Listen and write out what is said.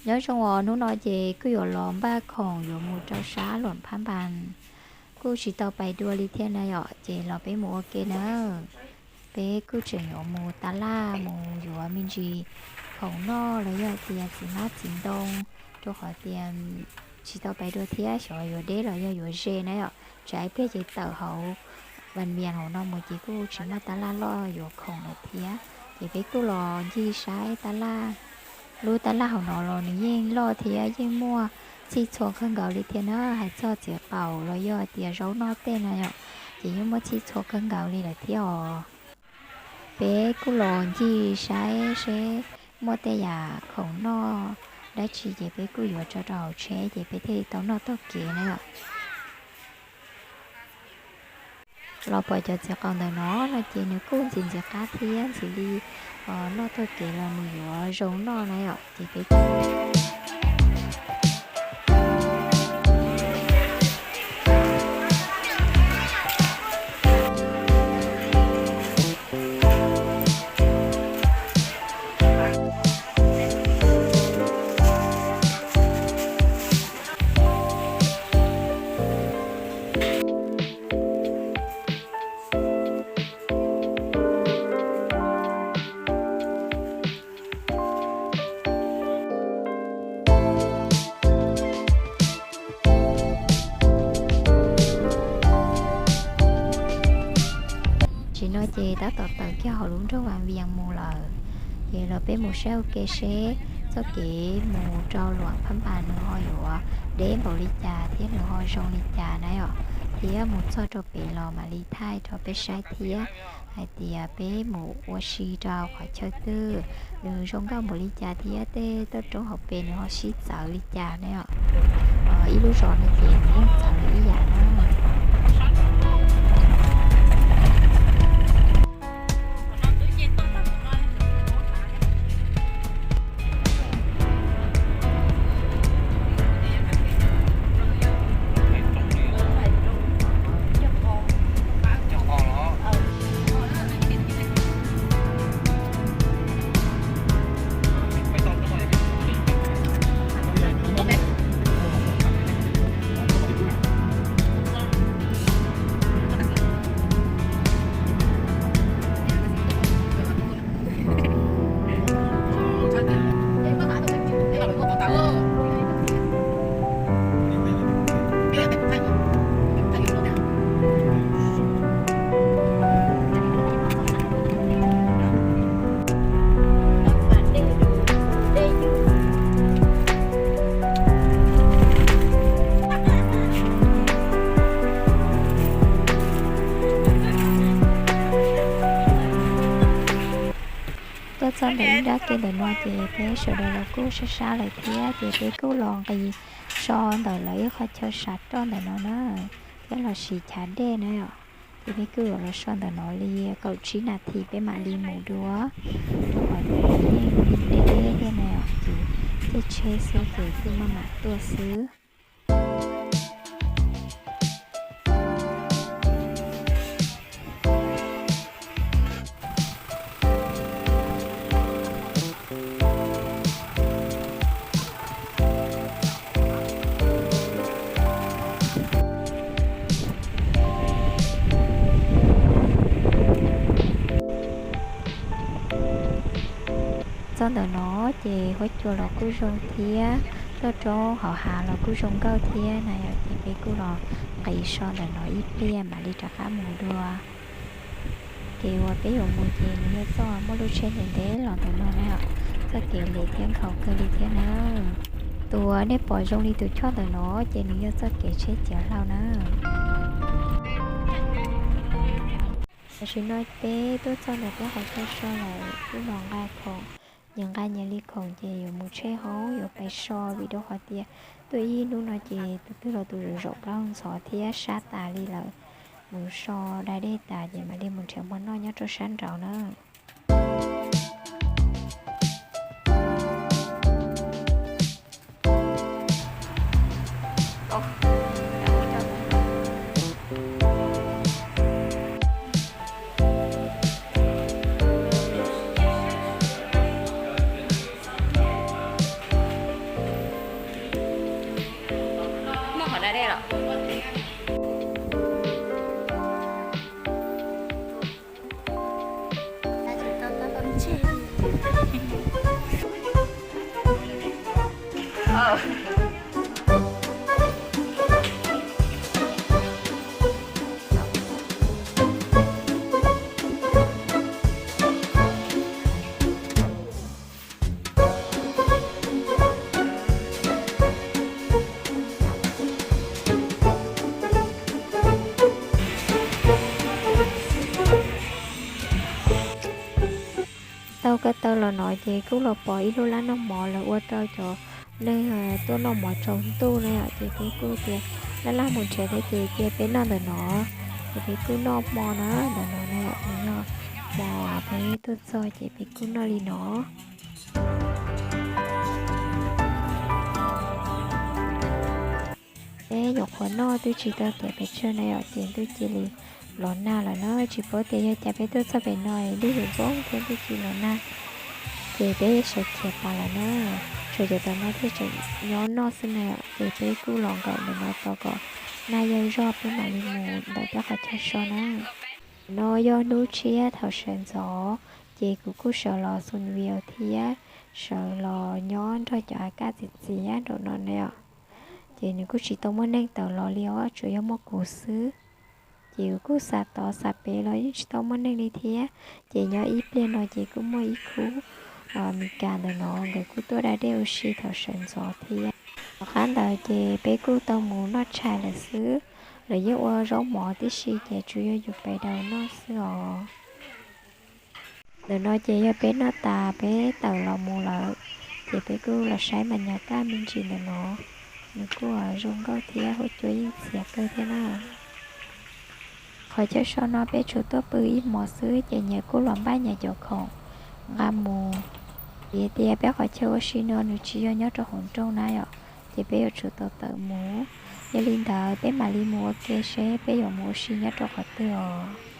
Nyob zoo os, hnub no ces kuj yuav los npaj khoom yuav mus rau sab Luam Phab Npas, kuj tsis tau pais dua li thiab na yom, ces los peb mus ua ke na. Peb kuj tseem yuav mus tab laj mus yuav me ntsis khoom noj los yog tias txiv hmab txiv ntoo, rau qhov tias tsis tau pais dua thiab, xyov yuav deb los yog yuav ze na yom. Tsam ib pliag ces tawm hauv Vas Vias hauv no mus ces kuj tsis muaj tab laj loj yuav khoom lawm thiab. Ces peb kuj los ncig saib tab laj, lub tab laj hauv no los nws yeej loj thiab yeej muaj txhij txhua kawg nkaus li thiab na. Hais txog txiv qaum los yog tias zaub noj tej na yom, ces yeej muaj txhij txhua kawg nkaus li lawm thiab os. Peb kuj los ncig saib seb muaj tej yam khoom noj dab tsi ces peb kuj yuav tso rau hauv tsheb ces peb thiaj li tau noj taug kev na yom. Los pom cov txiv qaum ntawm no no ces nws kuj ntxim ntxim qab thiab ntxim li noj taug kev los nws yuav zoo noj na yom, ces peb Tam sim no ces tab tom tawm kiag hauv lub nroog Vas Vias mus lawm. Ces los peb mus saib ua ke seb txoj kev mus rau Luam Phab Npas nws ho yuav deb npaum li cas thiab nws ho zoo li cas na yom. Thiab mus txog rau pem los mam li thaij rau peb saib thiab hais tias peb mus ua si rau qhov chaw twg, nws zoo nkauj npaum li cas thiab tej toj roob hauv pes nws ho sib txawv li cas na yom. Ib lub zos no ces nws yeej txawv lawm ib yam na. Tuaj txog ntawm ib nrab ke ntawm no ces peb sawv daws los kuj sab sab lawm thiab ces peb kuj los nqis so ntawm lawv ib qhov chaw sam roj ntawm no na, thiab los sis chav dej na yom. Ces peb kuj yuav los so ntawm no li kaum tsib nas this peb mam li mus dua, rau qhov tias nws yeej deb deb thiab na yom, ces caij tsheb xwb ces kuj maj mam tuaj xwb. Txog ntawm no ces huab cua los kuj zoo thiab, toj roob hauv hav los kuj zoo nkauj thiab na yom, ces peb kuj los nqis so ntawm no ib pliag mam li rov qab mus dua. Kev uas peb yuav mus ces nws yog txoj muaj lub tsheb ntev ntev los ntawm no na yom, txoj kev liam thiab nkhaus kawg li thiab na. Tus uas nej pom zoo li tus choj ntawm no ces nws yog txoj kev tsheb ciav hlau na. Tam sim no peb tuaj txog ntawm peb qhov chaw so lawm, kuj los nqa khoom, nyias nqa nyias li khoom ces yuav mus tsheb hauv yuav pais so vim rau qhov tias tuaj ib hnub no ces tus twg los tus zaum zaum plaub ntxhov thiab sab tas li lawm. Mus so da dej tas ces mam li mus nrhiav mov noj nyob rau sab nraud na. Tau ko taw los no ces kuj los pom ib lub lab noj mov lawv ua rau cov neeg tuaj noj mov tsaus ntuj na yom, ces peb kuj tias laj laj mus nrhiav thiab ces cia peb noj ntawm no. Ces peb kuj noj hmo na, ntawm no na yom, nws yog hmo peb tuaj txog ces peb kuj noj li no. Peb nyuam qhuav noj twb tsis tau tiav pes tsawg na yom, ces ntuj cia li los nag lawm na. Tsis paub tias yog cas peb tuaj txog pem no es ntuj yuav npoob thiab ntuj cia li los nag, ces peb sawv khiav tas lawm na. Tshuav cov tom no thiaj tseem nyob noj xwb na yom, ces peb kuj los nkaum ntawm no tos kom nag yaj zog peb mam li mus ntawm peb qhov chaw so na. No yog hnub tshiab thaum sawv ntxov, ces kuv kuj sawv los xoo video thiab sawv los nyob nrog cov a kaj txiv txiv nraum no na yom. Ces nws kuj tsis tau muaj neeg tawm los li os, tsuas yog muaj kuv xwb. Ces kuv kuj xav tod xav pem los yeej tsis tau muaj neeg li thiab. Ces nyob ib pliag no ces kuj muaj ib khub Mis Kas ntawm no nkawd kuj tuaj da dej ua si thaum sawv ntxov thiab. Tom qab ntawd ces peb kuj tau mus noj tshais lawm xwb. Lawv yeej ua zaub mov tib si ces tsuas yog yus pais daus noj xwb os. Ntawm no ces yog peb noj tas peb tawm los mus lawm, ces peb kuj los saib mas nyas kaj me ntsis ntawm no, nws kuj zoo nkauj thiab huab cua yeej txias kawg thiab na. Qhov chaw so no peb tsuas tuaj pw ib hmos xwb ces nyias kuj los npaj nyias cov khoom nqa mus. Vim tias peb qhov chaw ua si no nws tsis yog nyob rau hauv nroog na yom, ces peb yuav tsum tau tawm mus. Yog li ntawd peb mam li mus ua ke seb peb yuav mus ua si nyob rau qhov twg os.